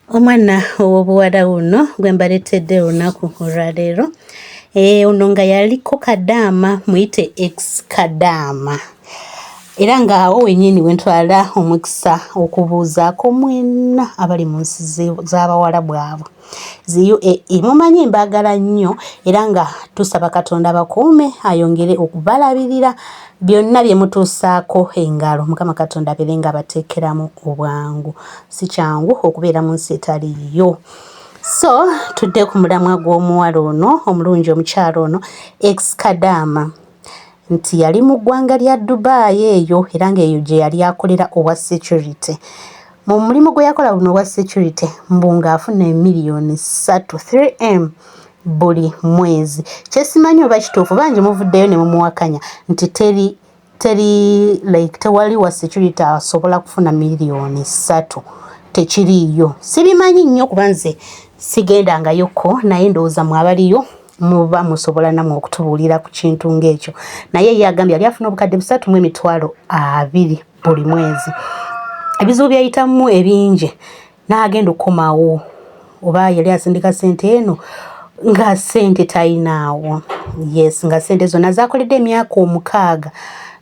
Omwana ow'obuwala wuno gwe mbaleetedde olunaku olwaleero ono nga yaliko kadaama, muyite ex kadaama, era ng'awo wennyini we ntwala omukisa okubuuzaako mwenna abali mu nsi z'Abawarabu abo zi UAE. Mumanyi mbaagala nnyo era nga tusaba Katonda abakuume ayongere okubalabirira byonna bye mutuusaako engalo. Mukama Katonda abeere nga abateekeramu obwangu. Si kyangu okubeera mu nsi etali yiyo. So tudde ku mulamwa gw'omuwala ono omulungi, omukyala ono ex kadaama, nti yali mu ggwanga lya Dubai eyo era ng'eyo gye yali akolera obwa security. Mu mulimu gwe yakola guno obwa security, mbu ng'afuna emiliyoni 3, 3M buli mwezi. Kyesimanyi oba kituufu, bangi muvuddeyo ne mumuwakanya nti teri teri like tewali wa security asobola kufuna miliyoni 3, tekiriiyo. Sibimanyi nnyo kuba nze sigendangayokko, naye ndowooza mwe abaliyo muba musobola nammwe okutubuulira ku kintu ng'ekyo. Naye ye agambye yali afuna obukadde 3 mu emitwalo 20 buli mwezi. Ebizibu byayitamu ebingi n'agenda okukomawo, oba yali asindika ssente eno nga ssente tayinaawo. Yes, nga ssente zonna zakoledde emyaka 6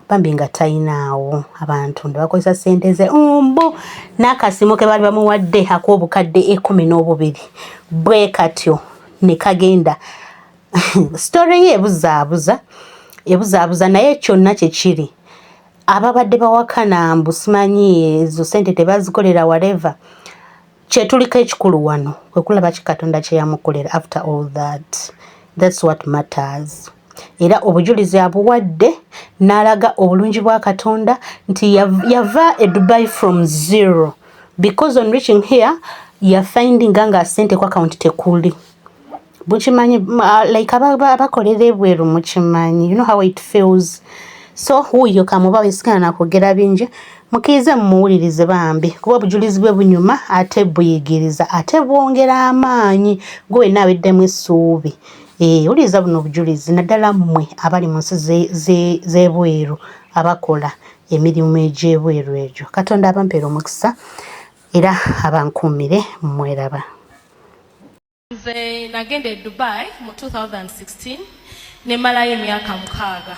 bambi nga tayinaawo. Abantu ne bakozesa ssente ze mbu n'akasiimo ke baali bamuwadde ak'obukadde 12 bwe katyo ne kagenda. Story ye ebuzaabuza, ebuzaabuza, naye kyonna kye kiri, ababadde bawakana mbu simanyi ezo ssente tebazikolera, whatever, kyetuliko ekikulu wano kwe kulaba ki Katonda kye yamukolera after all that. That's what matters. Era obujulizi abuwadde n'alaga obulungi bwa Katonda nti yava e Dubai from zero, because on reaching here yafindinga nga ssente ku account tekuli. Bukimanyi like abakolera ebweru mukimanyi, you know how it feels. So wuuyo kamuba wesigana nakwogera bingi, mukkirize mumuwulirize bambi, kuba obujulizi bwe bunyuma ate buyigiriza ate bwongera amaanyi gwe wenna aweddemu essuubi. Wuliriza buno obujulizi, naddala mmwe abali mu nsi z'ebweru abakola emirimu egy'ebweru egyo. Katonda abampeera omukisa era abankuumire. Mweraba. Nze nagenda e Dubai mu 2016 nemalayo emyaka 6.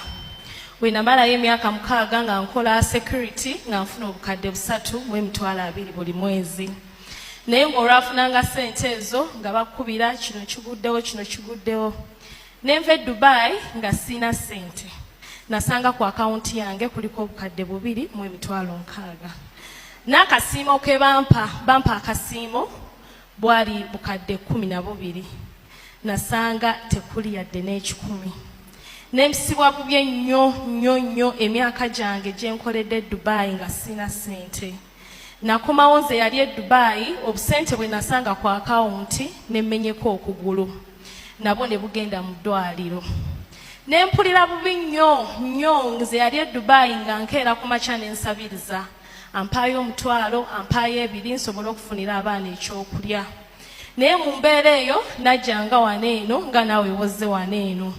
Bwe namalayo emyaka 6 nga nkola security, nga nfuna obukadde 3 mu emitwalo 20 buli mwezi, naye ng'olwafunanga ssente ezo nga bakubira kino kiguddewo, kino kiguddewo. Nenva e Dubai nga siina ssente. Nasanga ku akawunti yange kuliko obukadde 2 mu emitwalo 60, n'akasiimo ke bampa, bampa akasiimo bwali bukadde 12. Nasanga tekuli yadde n'ekikumi. Nempisibwa bubi ennyo nnyo nnyo emyaka gyange gye nkoledde e Dubai nga sina ssente. Nakomawo nze yali e Dubai, obusente bwe nasanga ku akawunti nemmenyeko okugulu, nabwo ne bugenda mu ddwaliro. Ne mpulira bubi nnyo nnyo. Nze yali e Dubai nga nkeera ku makya ne nsabiriza, ampaayo omutwalo, ampaayo ebiri, nsobole okufunira abaana ekyokulya. Naye mu mbeera eyo najjanga wano eno nga naawe wozze wano eno,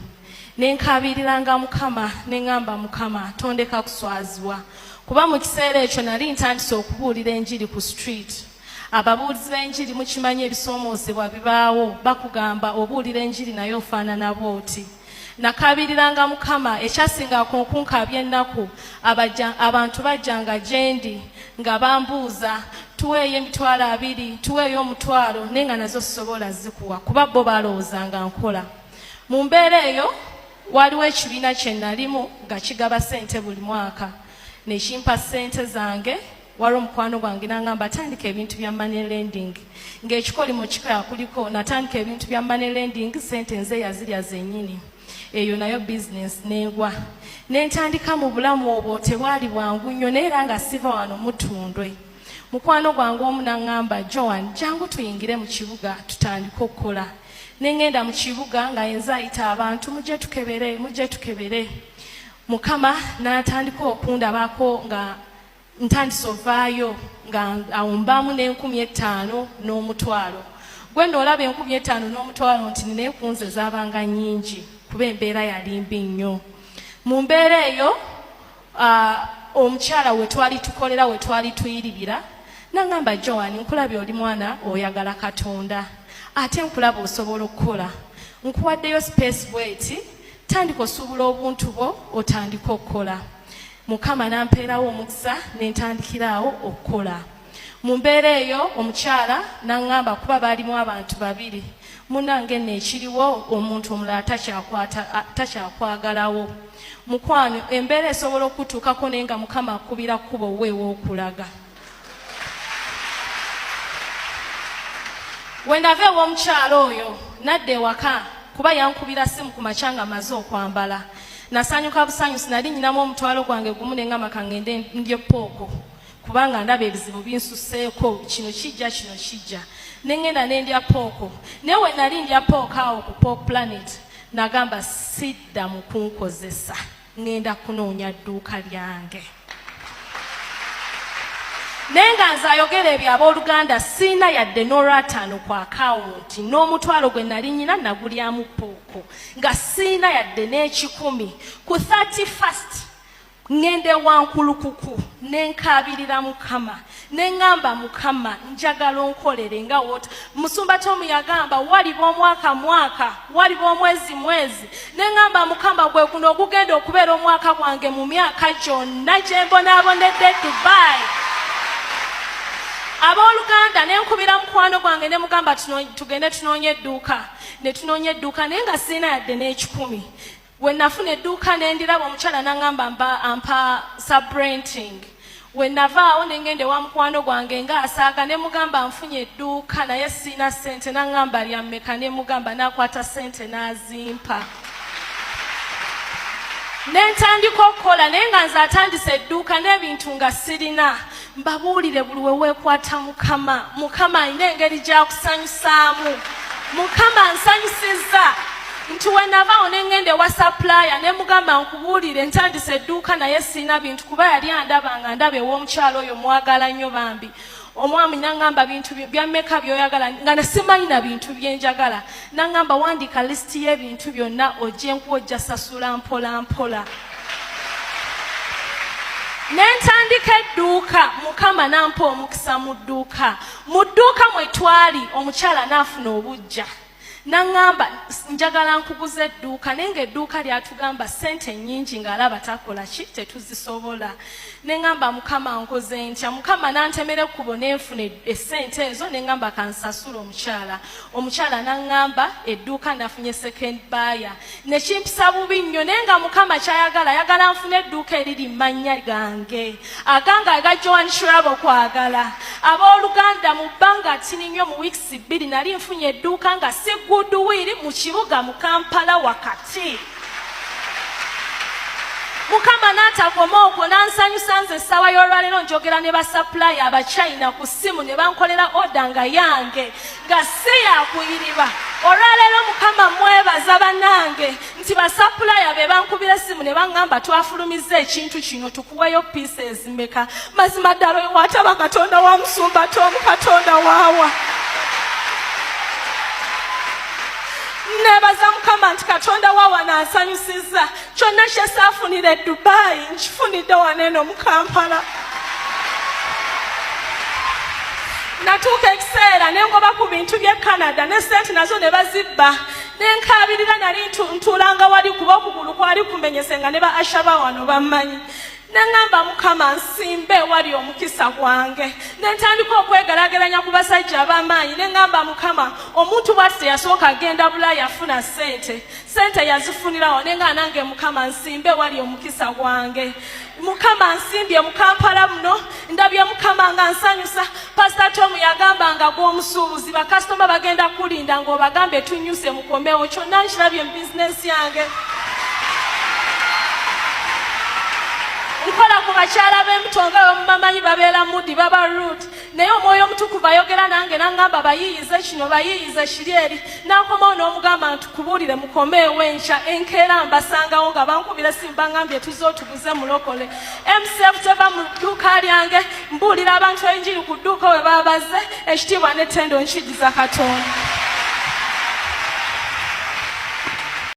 ne nkaabiriranga Mukama, ne ŋŋamba, "Mukama, tondeka kuswazibwa," kuba mu kiseera ekyo nali ntandise okubuulira enjiri ku street. Ababuulizi b'enjiri mukimanyi, ebisoomoozebwa bibaawo, bakugamba obuulira enjiri naye ofaanana bw'oti. Nakaabiriranga Mukama. Ekyasingako okunkaabya ennaku, abantu bajjanga gye ndi nga bambuuza, "Tuweeyo emitwalo 20, tuweeyo omutwalo," naye nga nazo sisobola zikuwa kuba bo balowoozanga nkola. Mu mbeera eyo waliwo ekibiina kye nalimu nga kigaba ssente buli mwaka, nekimpa ssente zange. Waliwo omukwano gwange nangamba, "Tandika ebintu bya money lending," ng'ekikolimo kikaya kuliko. Natandika ebintu bya money lending, ssente nze yazirya zennyini. Eyo nayo bizinesi neegwa. Nentandika mu bulamu obwo, tebwali bwangu nnyo, naye era nga siva wano mutundwe. Mukwano gwange omu naŋŋamba, "Joan, jangu tuyingire mu kibuga tutandike okukola." Neŋŋenda mu kibuga nga yenze ayita abantu, "Mujje tukebere, mujje tukebere." Mukama n'atandika okundabako nga ntandise ovaayo, nga awo mbaamu n'enkumi 5 n'omutwalo. Gwe noolaba 5000 n'omutwalo nti ninaye kunze zaabanga nnyingi, kuba embeera yali mbi nnyo. Mu mbeera eyo omukyala we twali tukolera, we twali tuyiribira, Nangamba, "Joan, nkulabye oli mwana oyagala Katonda, ate nkulaba osobola okukola. Nkuwaddeyo space bweti, tandika osuubula obuntu bwo, otandike okukola." Mukama nampeerawo omukisa, nentandikiraawo okukola. Mu mbeera eyo omukyala naŋŋamba, kuba baalimu abantu babiri, "Munange nno ekiriwo, omuntu omulala takyakwagalawo. Mukwano, embeera esobola okutuukako, naye nga Mukama akubira kkubo weewa okulaga." Wendava ew'omukyalo oyo nadda ewaka, kuba yankubira simu ku makya nga maze okwambala. Nasanyuka busanyusi. Nali nyinamu omutwalo gwange gumu, neŋŋamba kangende ndye pork, kubanga ndaba ebizibu binsuseeko, kino kijja, kino kijja. Neŋŋenda nendya pork, naye we nali ndya pork awo ku Pork Planet, nagamba sidda mu kunkozesa, ŋŋenda kunoonya dduuka lyange. Naye nga nze ayogera ebyo, abooluganda, siina yadde n'olwataano ku akawunti. N'omutwalo gwe nali nyina nagulyamu pork, nga siina yadde n'ekikumi. Ku 31st ŋŋenda ewankulukuku, nenkaabirira Mukama, neŋŋamba, "Mukama, njagala onkolere nga wota Musumba Tomu yagamba, waliba omwaka mwaka, waliba omwezi mwezi." Neŋŋamba, "Mukama, gwe guno ogugenda okubeera omwaka gwange mu myaka gyonna gye mbonaabonedde Dubai." Abooluganda, nenkubira mukwano gwange ne mugamba, "Tugende tunoonye edduuka." Ne tunoonya edduuka, naye nga siina yadde n'ekikumi. We nafuna edduuka nendiraba, omukyala naŋŋamba mba ampa subrenting. We navaawo ne ngenda ewa mukwano gwange ng'asaaga, ne mugamba, "Nfunye edduuka naye siina ssente." Naŋŋamba, "Lya mmeka?" Ne mugamba, n'akwata ssente n'azimpa, ne ntandika okukola, naye nga nze atandise edduuka n'ebintu nga sirina. Mbabuulire, buli we weekwata Mukama, Mukama alina engeri gy'akusanyusaamu. Mukama nsanyusizza nti we navaawo ne ŋŋenda ewa supplier, ne mugamba, "Nkubuulire, ntandise edduuka naye sirina bintu," kuba yali andaba nga ndaba ew'omukyalo oyo mwagala nnyo bambi. Omwami naŋŋamba, "Bintu bya mmeka by'oyagala?" Nga nasimanyi na bintu byenjagala. Naŋŋamba, "Wandiika lisiti y'ebintu byonna ojje nkuwa, ojja sasula mpola mpola." Ne ntandika edduuka. Mukama n'ampa omukisa mu dduuka. Mu dduuka mwe twali, omukyala n'afuna obujja, naŋŋamba, "Njagala nkuguza edduuka," naye ng'edduuka lyatugamba ssente nnyingi, ng'alaba takola ki, tetuzisobola. Ne ŋŋamba, "Mukama, nkoze ntya?" Mukama n'antemera ekkubo, nenfuna essente ezo, ne ŋŋamba kansasula omukyala. Omukyala n'aŋŋamba edduuka nafunye second buyer. Nekimpisa bubi nnyo, naye nga Mukama kyayagala, ayagala nfune edduuka eriri mu mannya gange, agange aga Joan Shirabo Kwagala. Abooluganda, mu bbanga ttini nnyo, mu weeks 2, nali nfunye edduuka nga si goodwill, mu kibuga mu Kampala wakati. Mukama n'atakoma okwo, n'ansanyusa. Nze essaawa y'olwaleero njogera ne basupplier Abachina ku ssimu, ne bankolera order nga yange, nga si yakuyiriba. Olwaleero Mukama mwebaza, bannange, nti basupplier be bankubira essimu ne baŋŋamba, "Twafulumizza ekintu kino, tukuweyo pieces meka?" Mazima ddala, oyo wataba Katonda wa Musumba Tomu, Katonda waawa? Nebaza Mukama nti Katonda wa wano ansanyusizza. Kyonna kyesaafunira e Dubayi, nkifunidde wano eno mu Kampala. Natuuka ekiseera nengoba ku bintu by'e Canada, ne sente nazo ne bazibba, nenkaabirira. Nali ntuulanga wali, kuba okugulu kwali kumenyese, nga ne ba ashaba wano bammanyi. Neŋŋamba, "Mukama, nsimbe ewali omukisa gwange." Ne ntandika okwegeraageranya ku basajja ab'amaanyi. Ne ŋŋamba, "Mukama, omuntu bw'ati teyasooka agenda Bulaaya afuna ssente, ssente yazifunirawo." Ne nga nange, Mukama, nsimbe ewali omukisa gwange. Mukama nsimbye mu Kampala muno. Ndabye Mukama nga nsanyusa. Pasita Tomu yagamba nga gw'omusuubuzi, bakasitoma bagenda kulinda ng'obagambe, "Tunyuse, mukomewo." Kyonna nkirabye mu bizinensi yange. Nkola ku bakyala b'embuto, nga bamubamanyi, babeera moody, baba rude, naye Omwoyo Omutukuvu ayogera nange naŋŋamba, "Bayiiyize kino, bayiiyize kiri eri." Nakomawo n'omugamba nti, "Kubuulire, mukomeewo enkya." Enkeera mbasangawo nga bankubira simu, baŋŋambye, "Tuzze otuguze mulokole." MCF teva mu dduuka lyange. Mbuulira abantu enjiri ku dduuka we babaze. Ekitiibwa n'ettendo nkidiza Katonda.